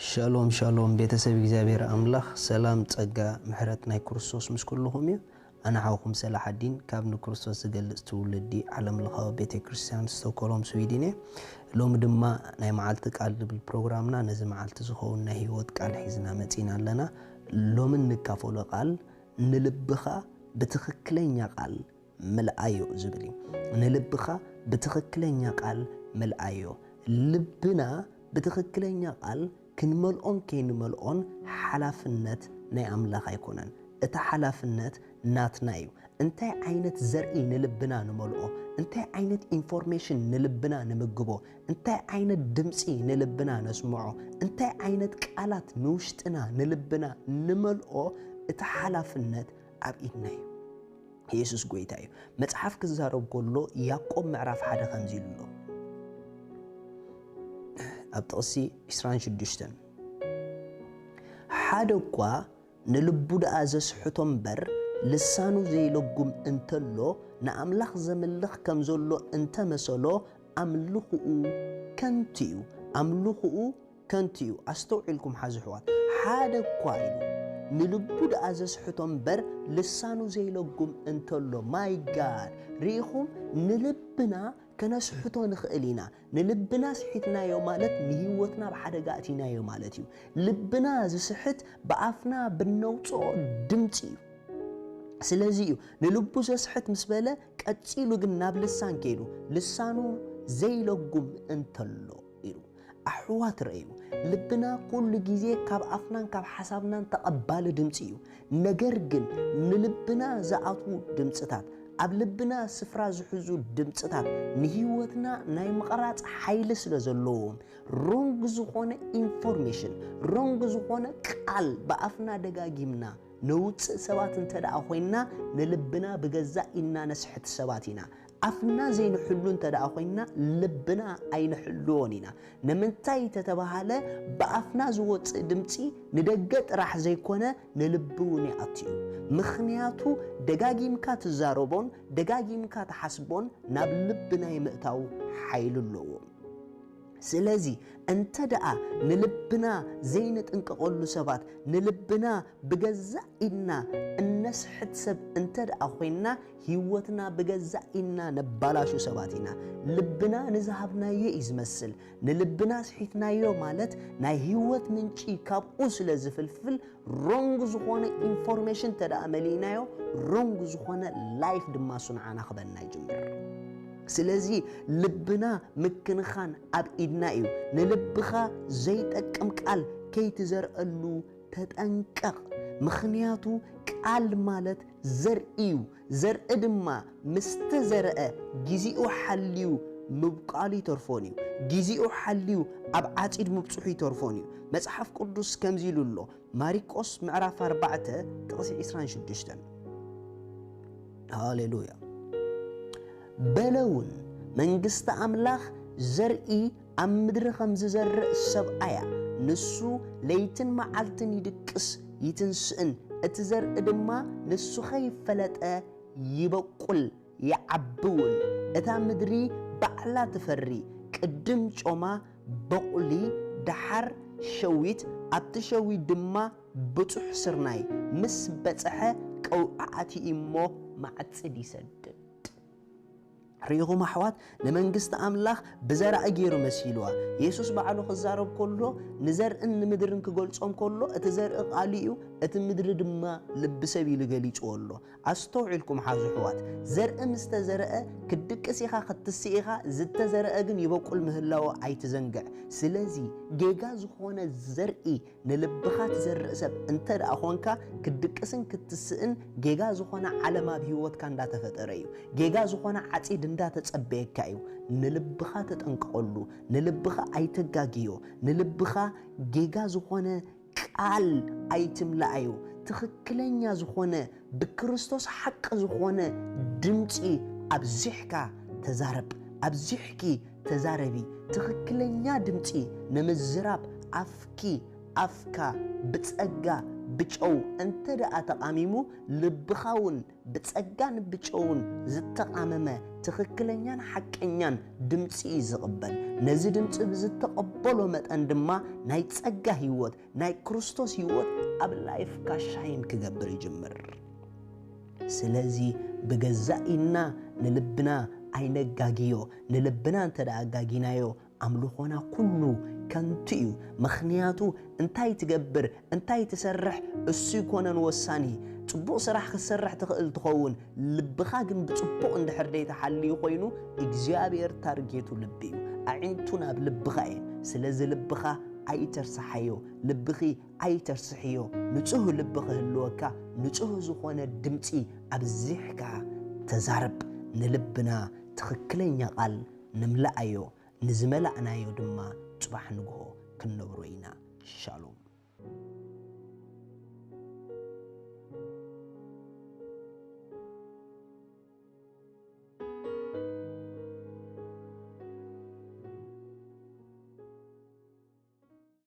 ሻሎም ሻሎም ቤተሰብ እግዚኣብሔር ኣምላኽ ሰላም ጸጋ ምሕረት ናይ ክርስቶስ ምስ ኩልኹም እዩ። ኣነ ሓውኹም ሰላሓዲን ካብ ንክርስቶስ ዝገልጽ ትውልዲ ዓለም ለኻዊ ቤተ ክርስቲያን ስቶኮሎም ስዊድን እየ። ሎሚ ድማ ናይ መዓልቲ ቃል ዝብል ፕሮግራምና ነዚ መዓልቲ ዝኸውን ናይ ህይወት ቃል ሒዝና መጺና ኣለና። ሎሚ እንካፈሎ ቃል ንልብኻ ብትኽክለኛ ቃል ምልኣዮ ዝብል እዩ። ንልብኻ ብትኽክለኛ ቃል ምልኣዮ። ልብና ብትኽክለኛ ቃል ክንመልኦን ከይንመልኦን ሓላፍነት ናይ ኣምላኽ ኣይኮነን። እቲ ሓላፍነት ናትና እዩ። እንታይ ዓይነት ዘርኢ ንልብና ንመልኦ፣ እንታይ ዓይነት ኢንፎርሜሽን ንልብና ንምግቦ፣ እንታይ ዓይነት ድምፂ ንልብና ነስምዖ፣ እንታይ ዓይነት ቃላት ንውሽጥና ንልብና ንመልኦ፣ እቲ ሓላፍነት ኣብ ኢድና እዩ። የሱስ ጎይታ እዩ። መጽሓፍ ክዛረብ ከሎ ያዕቆብ ምዕራፍ ሓደ ከምዚ ኢሉ ኣሎ። ኣብ ጥቕሲ ዕስራን ሽዱሽተን ሓደ እኳ ንልቡ ደኣ ዘስሕቶ እምበር ልሳኑ ዘይለጉም እንተሎ ንኣምላኽ ዘምልኽ ከም ዘሎ እንተመሰሎ ኣምልኹኡ ከንቱ እዩ። ኣምልኹኡ ከንቱ እዩ። ኣስተውዒልኩም ሓዚ ኣሕዋት፣ ሓደ እኳ ኢሉ ንልቡ ደኣ ዘስሕቶ እምበር ልሳኑ ዘይለጉም እንተሎ። ማይ ጋድ ርኢኹም ንልብና ከነስሕቶ ንኽእል ኢና። ንልብና ስሒትናዮ ማለት ንህይወትና ኣብ ሓደጋ ኣእቲናዮ ማለት እዩ። ልብና ዝስሕት ብኣፍና ብነውፅኦ ድምፂ እዩ። ስለዚ እዩ ንልቡ ዘስሕት ምስ በለ ቀፂሉ ግን ናብ ልሳን ከይዱ ልሳኑ ዘይለጉም እንተሎ ኢሉ። ኣሕዋት ረእዩ፣ ልብና ኩሉ ግዜ ካብ ኣፍናን ካብ ሓሳብናን ተቐባሊ ድምፂ እዩ። ነገር ግን ንልብና ዝኣትዉ ድምፅታት፣ ኣብ ልብና ስፍራ ዝሕዙ ድምፅታት ንህይወትና ናይ ምቕራፅ ሓይሊ ስለ ዘለዎም ሮንግ ዝኾነ ኢንፎርሜሽን፣ ሮንግ ዝኾነ ቃል ብኣፍና ደጋጊምና ነውፅእ ሰባት እንተ ደኣ ኮይንና ንልብና ብገዛእ ኢድና ነስሕት ሰባት ኢና። ኣፍና ዘይንሕሉ እንተ ደኣ ኮይንና ልብና ኣይንሕልዎን ኢና። ንምንታይ ተተባሃለ ብኣፍና ዝወፅእ ድምፂ ንደገ ጥራሕ ዘይኮነ ንልቢ እውን ይኣቱ እዩ። ምኽንያቱ ደጋጊምካ ትዛረቦን ደጋጊምካ ትሓስቦን ናብ ልቢ ናይ ምእታው ሓይሊ ኣለዎ። ስለዚ እንተ ደኣ ንልብና ዘይንጥንቀቐሉ ሰባት ንልብና ብገዛእ ኢድና እነስሕት ሰብ እንተ ደኣ ኮይንና ህይወትና ብገዛእ ኢድና ነባላሹ ሰባት ኢና። ልብና ንዝሃብናዮ እዩ ዝመስል። ንልብና ስሒትናዮ ማለት ናይ ህይወት ምንጪ ካብኡ ስለ ዝፍልፍል ሮንግ ዝኾነ ኢንፎርሜሽን እንተ ደኣ መሊእናዮ ሮንግ ዝኾነ ላይፍ ድማ እሱ ንዓና ክበና ይጅምር። ስለዚ ልብና ምክንኻን ኣብ ኢድና እዩ። ንልብኻ ዘይጠቅም ቃል ከይትዘርአሉ ተጠንቀቕ። ምኽንያቱ ቃል ማለት ዘርኢ እዩ። ዘርኢ ድማ ምስ ተዘርአ ግዜኡ ሓልዩ ምብቋሉ ይተርፎን እዩ። ግዜኡ ሓልዩ ኣብ ዓጺድ ምብጽሑ ይተርፎን እዩ። መጽሓፍ ቅዱስ ከምዚ ኢሉ ኣሎ። ማሪቆስ ምዕራፍ ኣርባዕተ ጥቕሲ ዕስራን ሽዱሽተን። ሃሌሉያ። በለ እውን መንግስቲ ኣምላኽ ዘርኢ ኣብ ምድሪ ከም ዝዘርእ ሰብኣያ፣ ንሱ ለይትን መዓልትን ይድቅስ ይትንስእን፣ እቲ ዘርኢ ድማ ንሱ ከይፈለጠ ይበቁል ይዓቢ እውን። እታ ምድሪ ባዕላ ትፈሪ፣ ቅድም ጮማ በቑሊ፣ ደሓር ሸዊት፣ ኣብቲ ሸዊት ድማ ብጹሕ ስርናይ ምስ በጽሐ ቀውዒ ኣትዩ እሞ ማዕጽድ ይሰድድ። ርኢኹም ኣሕዋት፣ ንመንግስቲ ኣምላኽ ብዘራኢ ገይሩ መሲልዋ። የሱስ ባዕሉ ክዛረብ ከሎ ንዘርእን ንምድርን ክገልጾም ከሎ እቲ ዘርኢ ቃሉ እዩ፣ እቲ ምድሪ ድማ ልቢ ሰብ ኢሉ ገሊጽዎ ኣሎ። ኣስተውዒልኩም ሓዙ ኣሕዋት፣ ዘርኢ ምስ ተዘርአ ክትድቅስ ኢኻ፣ ክትትስእ ኢኻ፣ ዝተዘርአ ግን ይበቁል ምህላዉ ኣይትዘንግዕ። ስለዚ ጌጋ ዝኾነ ዘርኢ ንልብኻ ትዘርእ ሰብ እንተ ደኣ ኾንካ፣ ክትድቅስን ክትትስእን ጌጋ ዝኾነ ዓለም ኣብ ህይወትካ እንዳተፈጠረ እዩ። ጌጋ ዝኾነ ዓጺድ እንዳተጸበየካ እዩ። ንልብኻ ተጠንቀቐሉ፣ ንልብኻ ኣይተጋግዮ፣ ንልብኻ ጌጋ ዝኾነ ቃል ኣይትምላኣዮ። ትኽክለኛ ዝኾነ ብክርስቶስ ሓቂ ዝኾነ ድምፂ ኣብዚሕካ ተዛረብ፣ ኣብዚሕኪ ተዛረቢ። ትኽክለኛ ድምፂ ንምዝራብ ኣፍኪ ኣፍካ ብጸጋ ብጨው እንተ ደኣ ተቓሚሙ፣ ልብኻ እውን ብጸጋን ብጨውን ዝተቓመመ ትኽክለኛን ሓቀኛን ድምጺ እዩ ዝቕበል። ነዚ ድምጺ ብዝተቐበሎ መጠን ድማ ናይ ጸጋ ህይወት፣ ናይ ክርስቶስ ህይወት ኣብ ላይፍካ ሻይን ክገብር ይጅምር። ስለዚ ብገዛእ ኢድና ንልብና ኣይነጋግዮ። ንልብና እንተ ደኣ ኣጋጊናዮ፣ ኣምልኾና ኩሉ ከንቱ እዩ። ምኽንያቱ እንታይ ትገብር፣ እንታይ ትሰርሕ፣ እሱ ይኮነን ወሳኒ። ጽቡቕ ስራሕ ክትሰርሕ ትኽእል ትኸውን፣ ልብኻ ግን ብጽቡቕ እንድሕር ደይተሓልዩ ኮይኑ፣ እግዚኣብሔር ታርጌቱ ልቢ እዩ። ኣዒንቱ ናብ ልብኻ እየን። ስለዚ ልብኻ ኣይተርስሓዮ፣ ልብኺ ኣይተርስሕዮ። ንጹህ ልቢ ክህልወካ፣ ንጹህ ዝኾነ ድምጺ ኣብዚሕካ ተዛረብ። ንልብና ትኽክለኛ ቃል ንምልኣዮ፣ ንዝመላእናዮ ድማ ጽባሕ ንግሆ ክንነብሮ ኢና። ሻሎም።